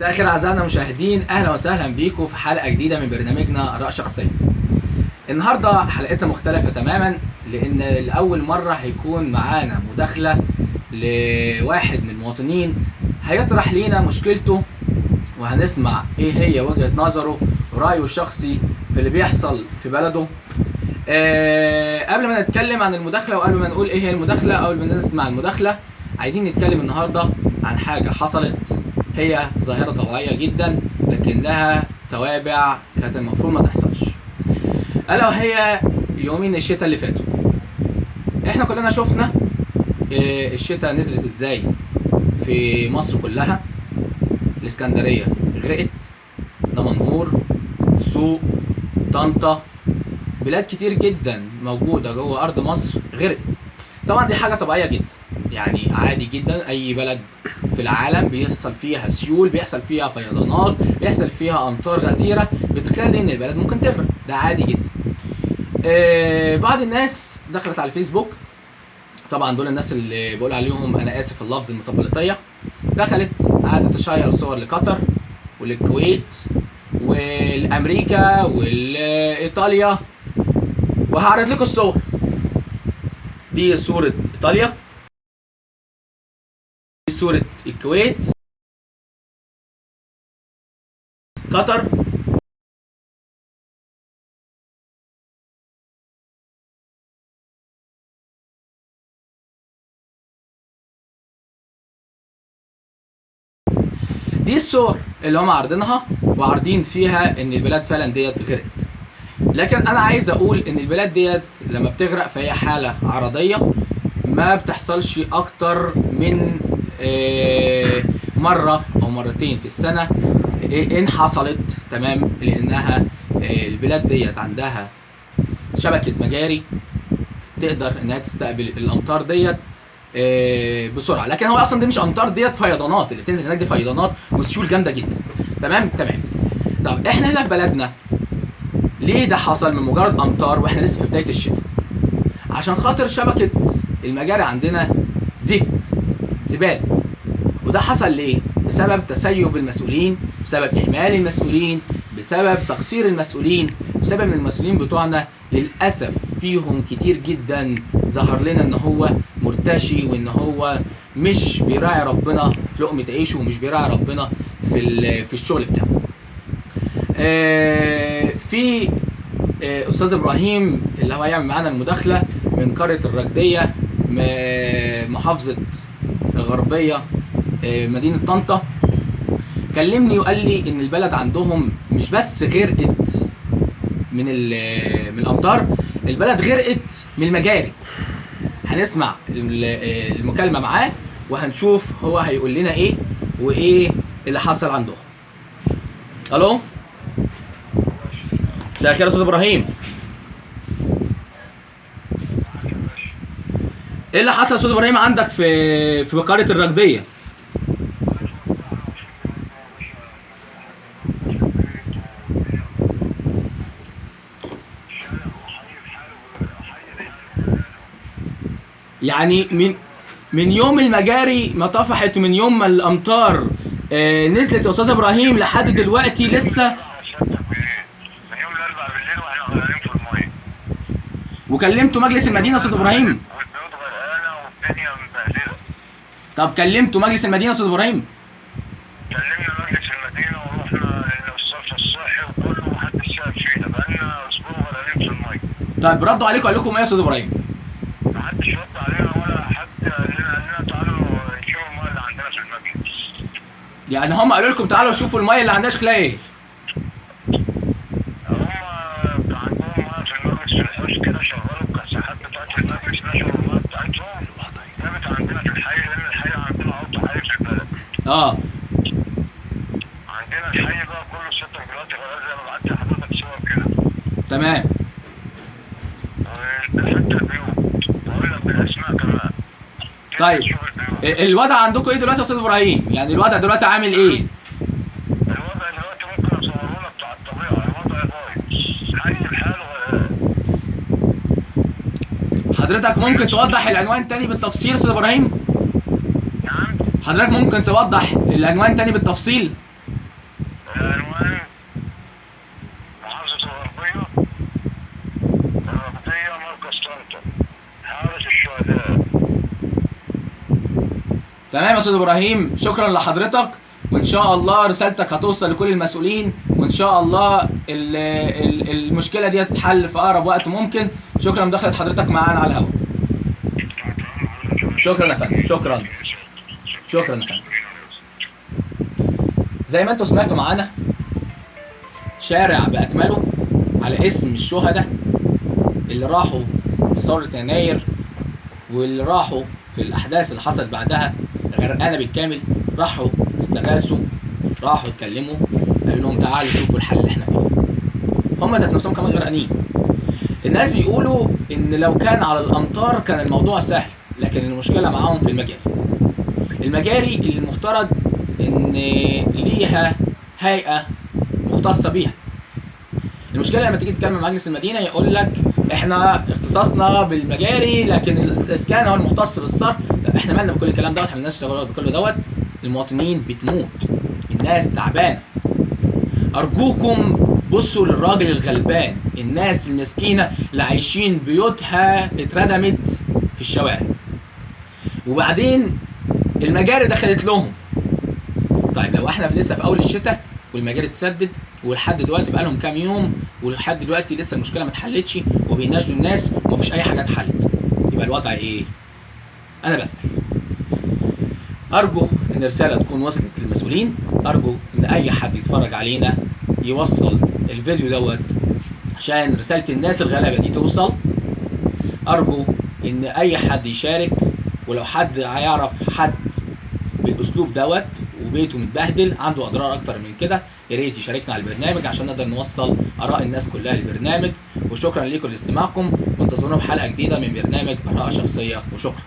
مساء الخير اعزائنا المشاهدين، اهلا وسهلا بيكم في حلقة جديدة من برنامجنا اراء شخصية. النهارده حلقتنا مختلفة تماما، لان لاول مرة هيكون معانا مداخله لواحد من المواطنين هيطرح لينا مشكلته، وهنسمع ايه هي وجهه نظره ورايه الشخصي في اللي بيحصل في بلده. قبل ما نتكلم عن المداخلة وقبل ما نقول ايه هي المداخلة او قبل ما نسمع المداخلة، عايزين نتكلم النهارده عن حاجة حصلت، هي ظاهرة طبيعية جدا لكن لها توابع كانت المفروض ما تحصلش، ألا وهي يومين الشتاء اللي فاتوا. احنا كلنا شفنا الشتاء نزلت ازاي في مصر كلها. الاسكندرية غرقت، دمنهور، سوق، طنطا، بلاد كتير جدا موجودة جوه أرض مصر غرقت. طبعا دي حاجة طبيعية جدا، يعني عادي جدا، أي بلد في العالم بيحصل فيها سيول، بيحصل فيها فيضانات، بيحصل فيها امطار غزيرة بتخلي ان البلد ممكن تغرق، ده عادي جدا. بعض الناس دخلت على الفيسبوك، طبعا دول الناس اللي بقول عليهم انا اسف اللفظ المطبلطيه، دخلت قعدت تشير صور لقطر وللكويت والامريكا والايطاليا، وهعرض لكم الصور دي. صوره ايطاليا، صورة الكويت، قطر، دي الصور اللي هم عارضينها وعارضين فيها ان البلاد فعلا ديت غرقت. لكن انا عايز اقول ان البلاد ديت لما بتغرق فهي حالة عرضية ما بتحصلش اكتر من مرة أو مرتين في السنة إن حصلت، تمام، لأنها البلاد ديت عندها شبكة مجاري تقدر إنها تستقبل الأمطار ديت بسرعة. لكن هو أصلا دي مش أمطار، ديت فيضانات اللي بتنزل هناك، دي فيضانات وسيول جامدة جدا. تمام تمام. طب إحنا هنا في بلدنا ليه ده حصل من مجرد أمطار وإحنا لسه في بداية الشتاء؟ عشان خاطر شبكة المجاري عندنا زفت، زبالة. وده حصل ليه؟ بسبب تسيب المسؤولين، بسبب إهمال المسؤولين، بسبب تقصير المسؤولين، بسبب ان المسؤولين بتوعنا للأسف فيهم كتير جدا ظهر لنا ان هو مرتشي، وان هو مش بيراعي ربنا في لقمة عيشه، ومش بيراعي ربنا في الشغل بتاعه. في أستاذ إبراهيم اللي هو هيعمل معانا المداخلة من قرية الرجدية، محافظة الغربية، مدينة طنطا، كلمني وقال لي ان البلد عندهم مش بس غرقت من الامطار، البلد غرقت من المجاري. هنسمع المكالمة معاه وهنشوف هو هيقول لنا ايه وايه اللي حصل عندهم. الو، مساء الخير يا استاذ ابراهيم. ايه اللي حصل يا استاذ ابراهيم عندك في قرية الرجدية؟ يعني من يوم المجاري ما طفحت، ومن يوم ما الامطار نزلت يا استاذ ابراهيم لحد دلوقتي لسه. من يوم الاربعاء بالليل واحنا غرقانين في المية. وكلمتوا مجلس المدينة يا استاذ ابراهيم؟ والبيوت غرقانة والدنيا مبهدله. طب كلمتوا مجلس المدينة يا استاذ ابراهيم؟ كلمنا مجلس المدينة ورحنا للصرف الصحي وكله، محدش شاف فينا، بقالنا اسبوع غرقانين في المية. طيب ردوا عليكم قال لكم ايه يا استاذ ابراهيم؟ محدش رد علينا ولا حد قال لنا تعالوا نشوفوا المية اللي عندنا في المجلس. يعني هم قالوا لكم تعالوا شوفوا المية اللي عندنا شكلها ايه؟ هم عندهم مية في المجلس في الحوش كده، شغلوا الكساحات بتاعت المجلس، نشروا المية بتاعتهم، جابت عندنا في الحي، لان الحي عندنا اوطى حي في البلد. عندنا الحي بقى كله 6 دلوقتي غير زي ما بعت لحضرتك صور كده. تمام. وحتى البيوت، بقول لك بالاسماء كمان. طيب الوضع عندكم ايه دلوقتي يا استاذ ابراهيم؟ يعني الوضع دلوقتي عامل ايه؟ الوضع دلوقتي ممكن اصوره لك بتاع الطبيعة، الوضع بايظ، حي بحاله غرقان. حضرتك ممكن توضح العنوان تاني بالتفصيل يا استاذ ابراهيم؟ نعم. حضرتك ممكن توضح العنوان تاني بالتفصيل؟ حلوان، محافظة الغربية، الربطية، مركز طنطا، حارة الشهداء. تمام يا استاذ ابراهيم، شكرا لحضرتك، وان شاء الله رسالتك هتوصل لكل المسؤولين، وان شاء الله المشكلة دي هتتحل في اقرب وقت ممكن. شكرا لمداخله حضرتك معانا على الهواء. شكرا يا فندم، شكرا شكرا يا فندم. زي ما انتم سمعتوا معانا، شارع باكمله على اسم الشهداء اللي راحوا في ثورة يناير واللي راحوا في الاحداث اللي حصلت بعدها، غرقانة بالكامل. راحوا استغاثوا، راحوا اتكلموا، قالوا لهم تعالوا شوفوا الحل اللي احنا فيه. هم ذات نفسهم كمان غرقانين. الناس بيقولوا ان لو كان على الامطار كان الموضوع سهل، لكن المشكلة معاهم في المجاري. المجاري اللي المفترض ان ليها هيئة مختصة بيها. المشكلة لما تيجي تتكلم مع مجلس المدينة يقول لك احنا اختصاصنا بالمجاري، لكن الاسكان هو المختص بالصرف. لا، احنا مالنا بكل الكلام دوت، احنا مالناش شغل بكل دوت. المواطنين بتموت، الناس تعبانة. ارجوكم بصوا للراجل الغلبان، الناس المسكينة اللي عايشين بيوتها اتردمت في الشوارع، وبعدين المجاري دخلت لهم. طيب لو احنا لسه في اول الشتاء والمجاري اتسدد، ولحد دلوقتي بقى لهم كام يوم، ولحد دلوقتي لسه المشكلة ما اتحلتش، وبيناشدوا الناس ومفيش اي حاجة اتحلت، يبقى الوضع ايه؟ انا بسأل. ارجو ان الرسالة تكون وصلت للمسؤولين، ارجو ان اي حد يتفرج علينا يوصل الفيديو دوت عشان رسالة الناس الغلابة دي توصل. ارجو ان اي حد يشارك، ولو حد هيعرف حد بالاسلوب دوت وبيته متبهدل عنده اضرار اكتر من كده، يا ريت يشاركنا على البرنامج عشان نقدر نوصل اراء الناس كلها للبرنامج. وشكرا لكم لاستماعكم، وانتظرونا في حلقة جديدة من برنامج اراء شخصية، وشكرا.